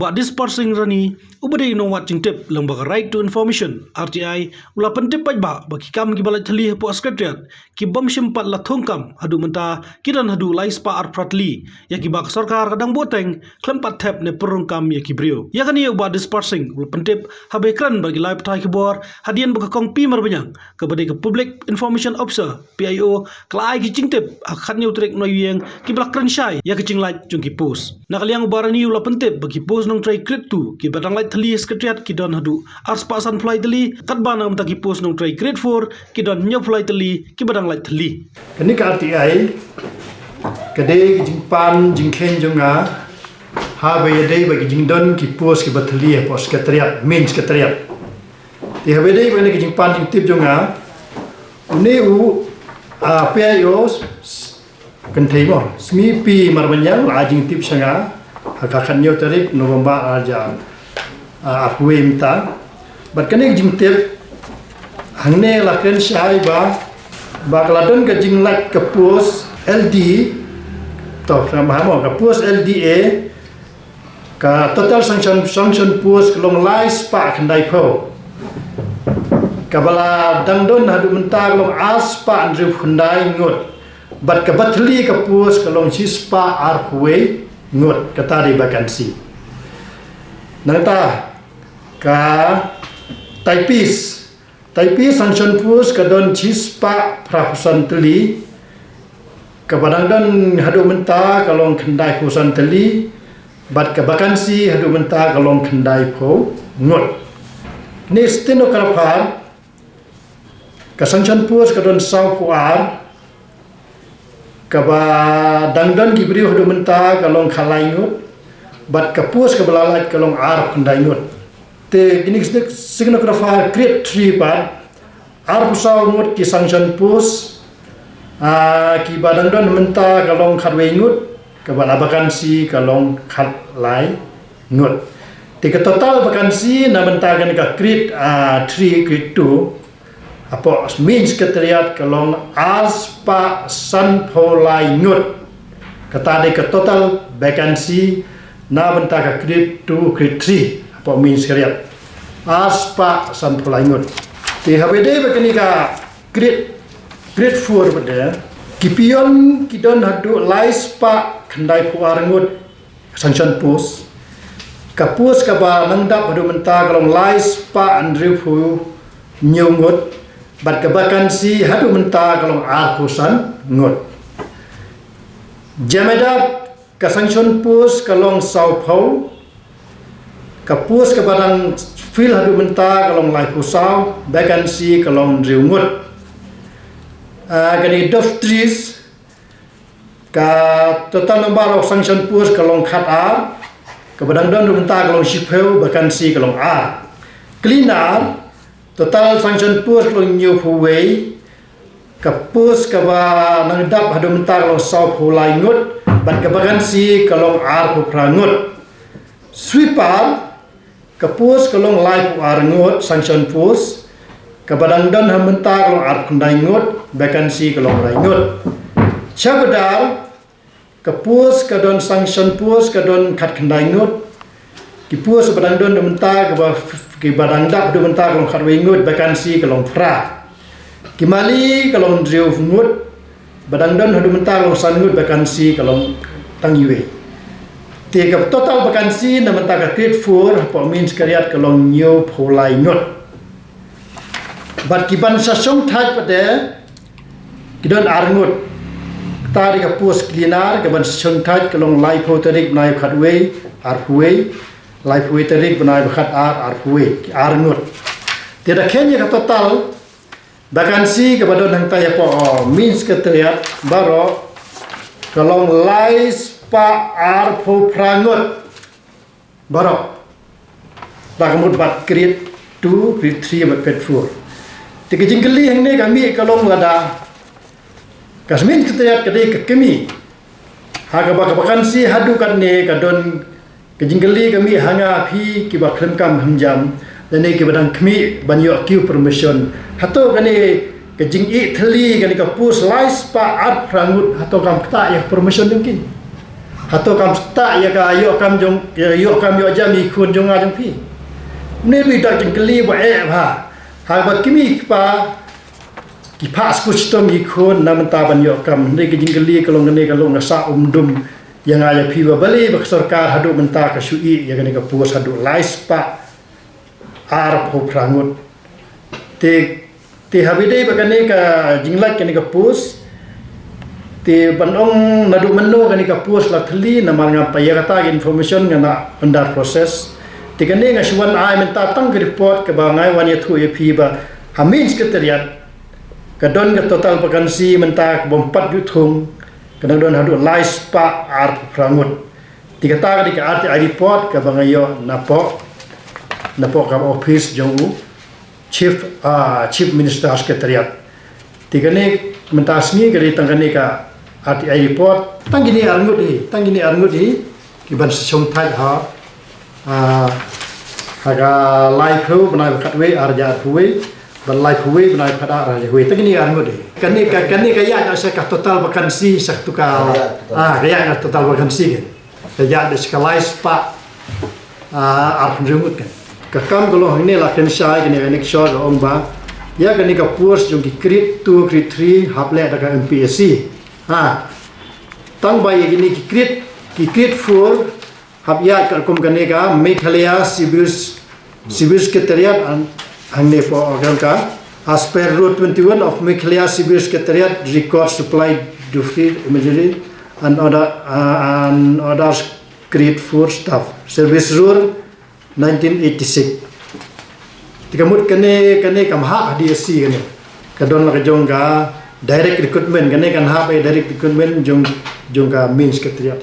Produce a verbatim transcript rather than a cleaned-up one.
Bah Dispar Singh Rani, uba dei u nongwad jingtip lyngba ka Right to Information, R T I, u la pyntip paidbah ba ki kam kiba lait thylli hapoh Secretariat ki bym shym pat la thung kam haduh mynta, ki don haduh lai spah arphew phra tylli, ïa kiba ka sorkar ka dang buhteng khlem pat thep ne pynrung kam ïa ki briew. Ïa kane u Bah Dispar Singh u la pyntip haba ïakren bad ki lai pathai khubor hadien ba ka Kong P Marbaniang, kaba dei ka Public Information Officer, P I O, ka la ai ki jingtip ha ka khathynñiew tarik Naiwieng kiba la kren shai ïa ka jinglait jong ki post. Na ka liang u Bah Rani u la pyntip ba ki post nongtrei Grade two kiba dang lait thylli ha Secretariat ki don haduh ar spah sanphew lai tylli, katba na ka bynta ki post nongtrei Grade four ki don hynñiewphew lai tylli kiba dang lait thylli. Kane ka R T I ka dei ka jingpan jingkheiñ jong nga haba ïadei bad ki jingdon ki post kiba thylli hapoh Secretariat, Main Secretariat. Te haba ïadei bad kane ka jingpan jingtip jong nga, une u, ah, P I O, kynthei mo, Smi P Marbaniang, la ai jingtip sha nga ha ka khathynñiew tarik November ar hajar, ah, arphew wei mynta. Bad kane ka jingtip hangne la kren shai ba, ba ka la don ka jinglait ka post L D, to, ka post L D A, ka total sanction, sanction post ka long lai spah khyndaiphew. Kaba la dang don haduh mynta ka long ar spah hynriewphew khyndai ngut. Bad kaba thylli ka post ka long shi spah arphew wei ngut, kata dei vacancy. Nangta ka typist, typist sanction post ka don shi spah phraphew san tylli, kaba dang don haduh mynta ka long khyndaiphew san tylli, bad ka vacancy haduh mynta ka long khyndaiphew ngut. Ne stenographer, ka sanction post ka don sawphew ar, kaba dang don ki briew haduh mynta ka long khatlai ngut, bad ka post kaba la lait ka long arphew khyndai ngut. Te kine ki stenographer Grade three pat, arphew saw ngut ki sanction post, ah, kiba dang don mynta ka long khatwei ngut, kaba la vacancy ka long khatlai ngut. Te ka total vacancy na bynta kane ka Grade, ah, three, Grade two, hapoh Main Secretariat ka long ar spah sanphew lai ngut. Kata dei ka total vacancy na bynta ka Grade two, Grade three hapoh Main Secretariat. Ar spah sanphew lai ngut. Te haba ïadei bad kane ka Grade, Grade four pat de, ki peon ki don haduh lai spah khyndaiphew ar ngut sanction post. Ka post kaba nang dap haduh mynta ka long lai spah hynriewphew hynñiew ngut, bad ka vacancy haduh mynta ka long arphew san ngut. Jemedar, ka sanction post ka long sawphew, ka post kaba dang fill haduh mynta ka long laiphew saw, vacancy ka long hynriew ngut. Ah, kane ka dormitories, ka total number of sanction post ka long khatar, kaba dang don haduh mynta ka long shiphew, vacancy ka long ar. Cleaner, total sanction post ka long hynñiewphew wei, ka post kaba nang dap haduh mynta ka long sawphew lai ngut, bad ka vacancy ka long arphew phra ngut. Sweeper, ka post ka long laiphew ar ngut, sanction post, kaba dang don ha mynta ka long arphew khyndai ngut, vacancy ka long lai ngut. Chowkidar, ka post ka don sanction post ka don khatkhyndai ngut. Ki post ba dang don haduh mynta kaba, kiba dang dap haduh mynta ka long khatwei ngut, vacancy ka long phra. Ki mali ka long hynriew ngut, ba dang don haduh mynta ka long san ngut, vacancy ka long tang iwei. Te ka total vacancy na bynta ka Grade four hapoh Main Secretariat ka long hynñiewphew lai ngut. Bad ki ban sa shongthait pat de ki don ar ngut. Kata dei ka post cleaner, ka ban sa shongthait ka long laiphew tarik bnai khatwei, arphew wei, laiphew wei tarik bnai ba khatar, arphew wei, ki ar ngut. Te da kheiñ ïa ka total vacancy kaba don hangtai hapoh Main Secretariat baroh ka long lai spah arphew phra ngut. Baroh. Da ka mut bad Grade two, Grade three bad Grade four. Te ka jingkylli hangne ka mih ka long lada ka Main Secretariat ka dei ka kmie. Ha kaba ka vacancy haduh katne ka don, ka jingkylli ka mih ha nga phi kiba khlem kam khlem jam, lane kiba dang khmih ban ïoh kiew promotion. Hato kane ka jingïoh thylli kane ka post lai spah arphew phra ngut, hato kam ktah ïa ka promotion jong ki? Hato kam stah ïa ka ïoh kam jong, ïa ïoh kam ïoh jam ïa ki khun jong nga jong phi? Une u dei u dak jingkylli ba eh bha. Haba ki kmie ki kpa ki phah skul shitom ïa ki khun na mynta ban ïoh kam. Hynrei ka jingkylli ka long kane, ka long nga sah um dum ïa nga ïa phi ba balei ba ka sorkar haduh mynta ka shu ïeh ïa kane ka post haduh lai spah arphew phra ngut. Te, te haba ïadei bad kane ka jinglait kane ka post, te ban ong naduh mynno kane ka post la thylli, namar nga pat ïa kata ka information nga nang under process. Te kane nga shu wan ai mynta tang ka report kaba nga wan ïathuh ïa phi ba ha main secretariat ka don ka total vacancy mynta kaba ym pat ju thung, ka dang don haduh lai spah arphew phra ngut. Te kata ka dei ka R T I report kaba nga ïoh napoh, napoh ka office jong u Chief, ah, Chief Minister Secretariat. Te kane mynta sngi ka dei tang kane ka R T I report, tang kine ar ngut hi, tang kine ar ngut hi, ki ban sa shong thait ha, ah, ha ka laiphew bnai ba khatwei ar hajar arphew wei, bad laiphew wei bnai ba khatar ar hajar arphew wei, tang kine ar ngut hi. Kane ka, kane ka ïaid sa ka total vacancy sa tu ka, ah, ka ïaid ka total vacancy kan. Ka ïaid da shi ka lai spah, ah, arphew hynriew ngut kan. Ka kam ka long hangne la kren shai kane, kane ka short ka ong ba ïa kane ka post jong ki grade two, grade three hap leh da ka M P S C. Ha. Tang ba ïa kine ki grade, ki grade four hap ïaid katkum kane ka Meghalaya Civil, Civil Secretariat and hangne poh ka, as per Rule twenty-one of Meghalaya Civil Secretariat Record Supply Duty Imagery and Order, uh, and Orders Grade four Staff Service Rule nineteen eighty-six. Te ka mut kane, kane kam hap ha D S C kane. Ka don la ka jong ka direct recruitment, kane kan hap ha direct recruitment jong, jong ka main secretariat.